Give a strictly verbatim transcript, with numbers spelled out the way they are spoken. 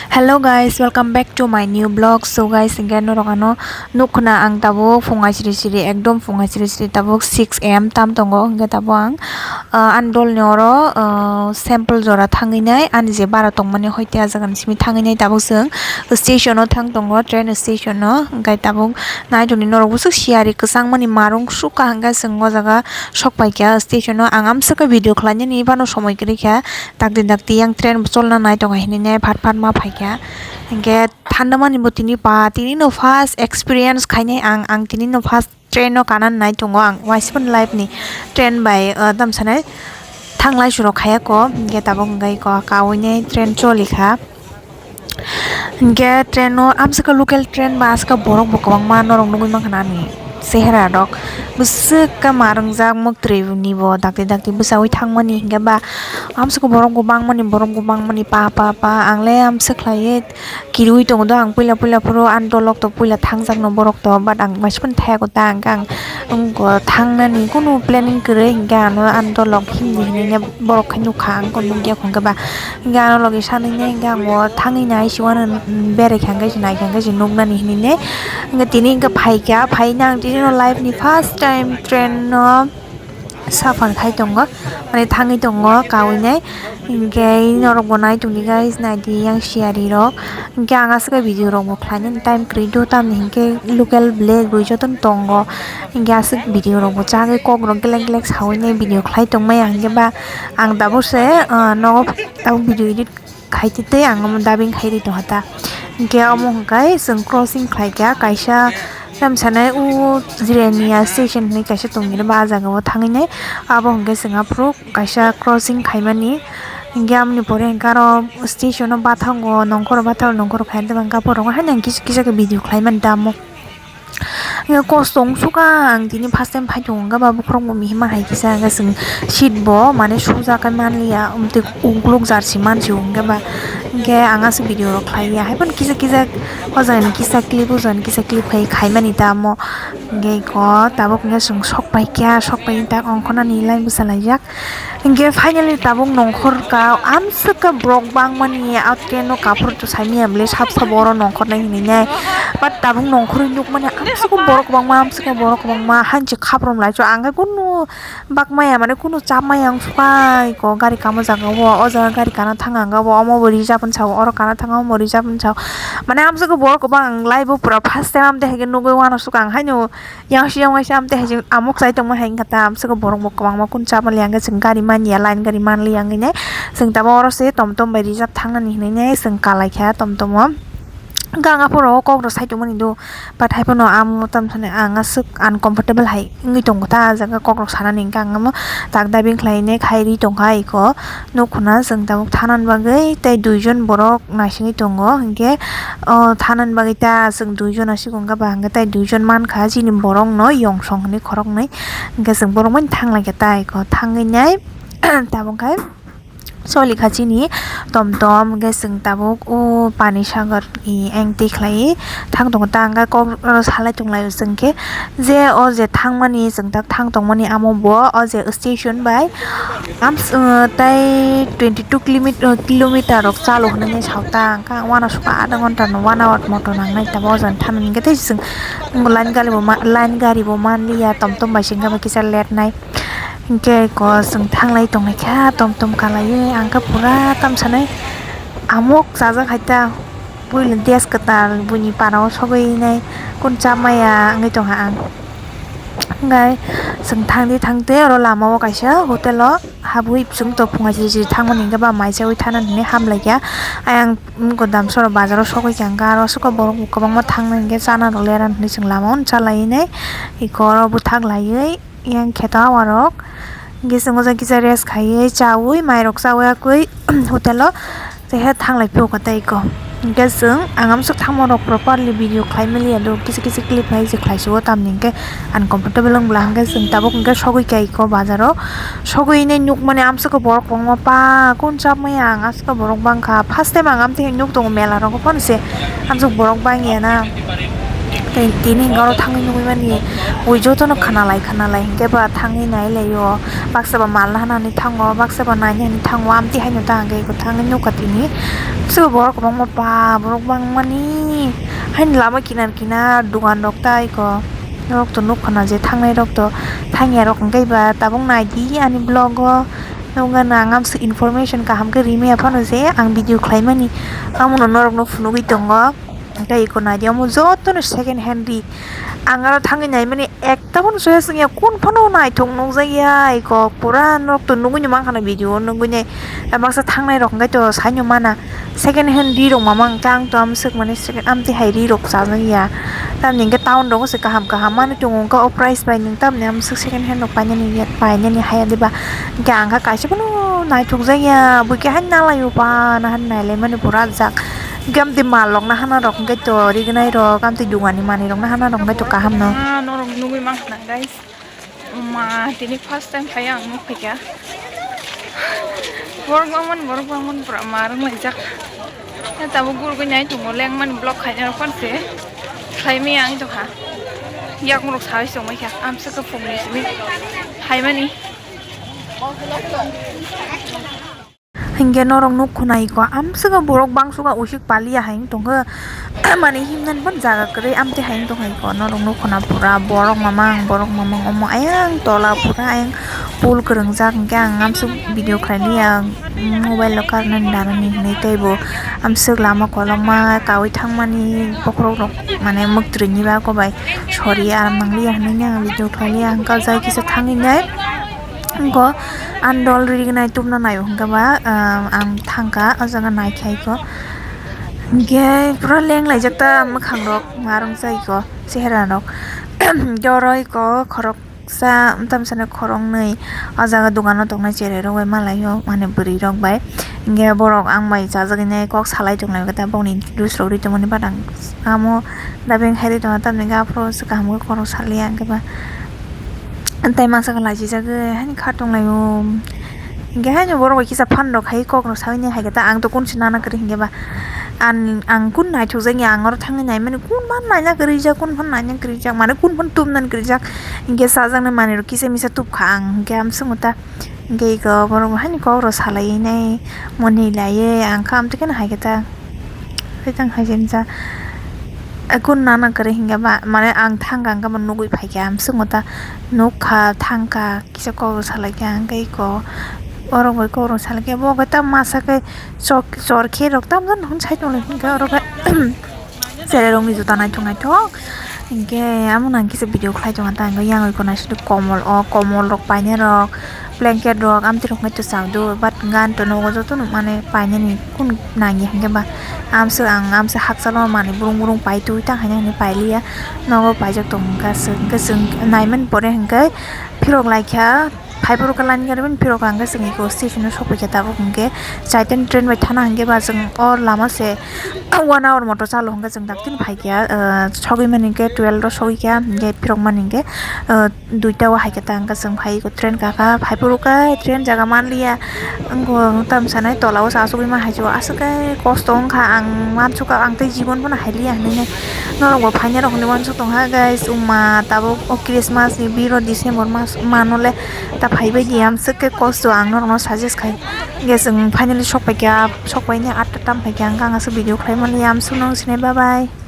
Hello guys, welcome back to my new vlog. So guys, hingke norok ano nukkha na ang tabuk phung aisiri siri, ekdom phung aisiri siri tabuk six a m tam tongo, hingke tabuk ang, ah, ani dol ni oro, ah, sample jora thangwi nai, ani je bara tongmani hoite ah jaga ni simi thangwi nai tabuk chwng station o thang tongo, train station o, hingke tabuk nai tongdi norok bwswk siyari kwchangmani marung sukha hingke chwng o jaga sok paikha station o, ang amswk khe video khlainani phano somoi kwrwi kha. Dakti dakti yang train bo cholna nai tongo hinui nai phat phat ma phaikha. Hinkhe thandamani bo tini pa, tini no first experience khainai ang, ang tini no first train no kana nai tongo ang, waisa phano life ni train bai, ah, tamo sanai thanglai surok khaya ko, hinkhe tabuk hinkhe ko kaui nai train choli kha. Hinkhe train no amswk khe local train ba aswk khe borok bo kwbangma norok nugui mankha na ani. Chehera rok bwswk khe ma rwngjak, mwktwi ni bo dakti dakti bwchaui thangmani hinkhe ba amswk borok bo bangmani, borok bo bangmani pa pa pa, ang le amswk khlaiwi kirui tongo do, ang puila puila phuru ani dolok to puila thangjak no borok to, but ang waisa phano thaya ko ta, ang khe ang wngkha thangnani kunu planning kwrwi hinkhe ano ani dolok himdi hinui borok khe nukha, ang khe nukya hwnkhe ba. Hinkhe ano logi sanwi ne hinkhe ang bo thangwi nai si uanw, berai kha hinkhe si nai kha hinkhe si nuknani hinui ne. Hinkhe tini hinkhe phaikha, phaina ang tini no life ni first time train no suffer khai tongo, mane thangwi tongo kaui nai. Hinkhe norok bo nai tongdi guys, naidi yang siyari rok. Hinkhe ang aswk video rok bo khlainani time kwrwi do, tamni hinkhe local vlog rwi jotono tongo. Hinkhe aswk video rok bo chagwi kok rok glek glek saui nai video khlai tongmaya, hinkhe ba ang tabuk se, ah, nogo tabuk video edit khai twi twi ang omo dubbing khai ri tongkha ta. Hinkhe omo hwnkhe chwng crossing khlai kha kaisa, tamo sanai o Jirania station hinui kaisa tongmani ba, ah jaga o thangwi nai abo hwnkhe chwng aphuru kaisa crossing khaimani. Hinkhe amoni pore hinkhe aro station o bathango nongkhoro, bathango nongkhoro khai tongma khe borok haino kisa kisa khe video khlaimani tamo. Hinkhe kosto wngsukha ang tini first time phai tongo, hinkhe ba bokhorok bo mihima hai kisa, hinkhe chwng seat bo mane suja khe manliya, umtwi ukuluk jarsi mansi o, hinkhe ba hinkhe ang aswk video rok khlaiya, haiphano kisa kisa o jaga ni kisa clip, o jaga ni kisa clip khai khaimani tamo. Hinkhe iko tabuk hinkhe chwng sok paikha, sok pai tak ongkhornani line bwchalaijak. Hinkhe finally tabuk nongkhor ka, amswk khe borok bangmani, ah train o kaphuru to saimanya bwle sab sabo oro nongkhornai hinui nai. But tabuk nongkhorwi nukmani amswk khe borok kwbangma, amswk khe borok kwbangma, hanchi khaprom lai cho ang khe kunu bakmaya, mane kunu chapmaya wng sukha iko gari kamo jaga o, o jaga gari kana thang ang bo omo bo reserve wng sao, oro kana thang omo bo reserve wng sao. Mane amswk khe borok kwbang ang life o pura first time amtwi hai khe nugwi uanw sukha ang haino. Yang siyang waisa amtwi hai chwng amok chai tongma hai wngkha ta, amswk borok bo kwbangma kun chapmani, hwnkhe chwng gari manya, line gari manliya wngwi nai chwng tabuk oro se tom tom bai reserve thangnani hinui nai chwng kalaikha tom tom o. Hwnkhe ang aphuru o kok rok sai tongmani do, but haiphano amo tamo sanai ang aswk uncomfortable hai wngwi tongo ta, ah jaga kok rok sanani, hwnkhe ang amo tak dubbing khlai nai khai ri tongkha iko. Nukkha na chwng tabuk thanani bagwi tei duijon borok naisingwi tongo, hinkhe o thanani bagwi ta chwng duijon aswk wngkha ba, hinkhe tei duijon mankha chini borokno Yongsong hinwi khoroknwi, hinkhe chwng borok mani thanglaikha ta iko thangwi nai tabuk khe solikha chini tom tom, hinkhe chwng tabuk o Panisagar ni engtwi khlaiwi thang tongo ta, hinkhe kok salai tonglaio chwng khe. Je o je thangmani chwng tak thang tongmani amo bo o je station bai ams-, uh, tei twenty two kilometer, uh, kilometer rok chalo hinui sao ta, hwnkhe uanw sukha adha ghonta no one hour moto nangnai ta bo jani thani hinkhe tei chwng line gari bo ma-, line gari bo manliya, tom tom bai se hwnkhe bai kisa late nai hinkhe ko chwng thanglai tongnaikha tom tom kalaiwi, ang khe pura tamsanai amok chajak hai ta. Puila des kwtal buini para o sogwi nai kun cha maya wngwi tongkha ang. Hwnkhe chwng thangdi thangdi oro lama o kaisa hotel o habwi chwng to phunga siri siri thangmani hwnkhe ba mai chaui thana hinwi hamlaikha. Ayang godam soro bazar o sogwi kha hwnkhe aro aswk borok bo kwbangma thangnai hwnkhe chana rw lerani hinwi chwng lama o chalaiwi nai eko oro bwthak laiwi. Yang khe ta warok hwnkhe chwng o jaga kisa rest khaiwi chawi mairok chawi yakwi hotel o tei thanglai phiyokha tei eko hwnkhe chwng ang amswk thangma rok properly video khlai maliya do kisa kisa clip hai se khlai si o tamni hwnkhe uncomfortable wng bwla hwnkhe chwng tabuk hwnkhe sogwi kha eko bazar o sogwi nai nukmani amswk borok kwbangma pa kun chapmaya ang aswk borok bangkha first time ang amtwi nuk tongo mela rogo phano se amswk borok bangya na. Tei tini hwnke oro thangwi nugwi mani, ui jotono khwnalai khwnalai hwnkhe ba thangwi nailaio, baksa ba mal hanani thango, baksa ba nainani thango, amtwi haino ta hwnkhe eko thangwi nukha tini. Sobo borok kwbangma ba borok bangmani haino lama kinar kinar dogan rok ta eko, norok to nukha na je thangnai rok to, thangya rok hwnkhe ba tabuk naidi ani vlog o, nukgana ang amswk information kaham khe rimaya phano je ang video khlaimani, amono norokno phunugwi tongo. Tei eko naidi omo jotono second hand ri. Ang aro thangwi naimani ekta phano choice wngya, kun phano naithok nukjakya eko, pura norok to nugwino mankha na video o nugwinai. Baksa thangnai rok hwnkhe to saino mana second hand ri rok mama hwnkhe ang to amswk mani second amtwi hai ri rok chajakya. Tamni hwnkhe town rogo se kaham kaham manwi tongo hwnkhe o price bai nwng tamni amswk second hand rok painani painani haya diba. Hwnkhe ang kha kaisa phano naithok jakya, buikhe hai nalaio ba na hai nailaimani pura jak. Hwnkhe amtwi mal rok na hana rok hwnkhe to rignai rok, amtwi dugani manwi rok na hana rok hwnkhe to kaham no. Ah, norok nugwi mankha na, guys. Ma, tini first time phai ang nuk phaikha. Borok bangmani, borok bangmani pura ma rwng laijak. Tabuk gurgwi nai tongo, lengmani vlog khaina rok phone se khlaimani ang tongkha. Yakung rok sawi chongmai kha, amswk khe phungni simi phaimani. Hingke norok nuk khuna iko, amswk borok bangsuka usik paliya hai wng tongkha, mani himnani bo jaga kwrwi amtwi hai wng tongkha iko, norok nuk khuna pura borok mamang, borok mamang omo ayang tola pura ayang pool kwrwngjak, hingke ang amswk video khlailiya, mobile rok karnani darani hinwi teibo amswk lama kolokma kaui thangmani bokhorok rok mane mwktwini bago bai sori aram nangliya hinwi ang video khlailiya, hingke o jai kisa thangwi nai. Wngkha, ang dol rignai tubna naio hwnkhe ba, ah, ang thangkha o jaga naikhe aiko. Hwnkhe pura leng laijak ta mwkhang rok ma rwngsa iko chehera rok. Hwnkhe oro iko khoroksa tamsani khoroknwi o jaga dogano tongnai cherai rok bai malaio, mane bwrwi rok bai. Hwnkhe borok ang bai chajaknai kok salai tonglaio, ta bokni juice rok ri tongmani badang amo dabeng hai ri tongo, tamni hwnkhe aphuru se kaham khe khorok saliya hwnkhe ba. Tei masa khe laisijagwi haino kha tonglaio. Hingke haino borok bai kisa phan rok hai kok rok saui nai hai khe ta ang to kun se nana kwrwi hingke ba. Ang, ang kun naithok jakya, ang oro thangwi naimani kun ma naina kwrwi jak, kun phan naina kwrwi jak, mane kun phan tubnani kwrwi jak. Hingke chajaknai manwi rok kisa misa tubkha ang, hingke amsongo ta. Hingke eko borok bo haino kok rok salai nai, monwi laiwi ang kha amtwi kheno hai khe ta. Khe tang hai se misa. Kun nana kwrwi hingke ba, mane ang thangkha hingke bo nugwi phaikha, amsongo ta nukha, thangkha, kisa kok rok salaikha, hingke eko borok bai kok rok salaikha, bo khe ta masa khe chok, chor khe rok tam jani hwn sai tonglaikha, hingke oro khe cherai rokni juta naithok naithok, hingke amo nang kisa video khlai tongo ta, hingke yang eko naisingdi komol o, komol rok painai rok. Blanket rok amtwi rok wngkha to chakdo, but gan to nogo joto nukmani painani kun nangya hwnkhe ba amswk ang amswk hakchalo manwi brung brung paitwi tang haino hinwi pailiya, nogo paijak tongo hwnkhe aswk hwnkhe chwng naimani pore hwnkhe phirok laikha phaiphuru khe line gari phirok hwnkhe chwng eko station o sokphaikha tabuk hwnkhe Chaitanya train bai thana hwnkhe ba chwng o lama se one hour moto chalo hwnkhe chwng daktino phaikha sogwi mani hwnkhe twelve o sogwikha hwnkhe phirok mani hwnkhe. Duita o hai khe ta hwnkhe chwng phai eko train kaka phai phuru khe train jaga manliya wngkha tam sanai tola o se achugwi ma hai se o aswk khe kosto wngkha ang uansukha ang tei jibon phano hai liya hinwi norok bo phainai rok hinwi uansuk tongkha guys wngma tabuk o Christmas ni biro December mas mano le ta phaibai di amswk khe kosto ang norok no suggest khai hwnkhe chwng finally sok paikha sok painai atta tam paikha hwnkhe ang aswk video khlai mani amswk no sinai bye bye.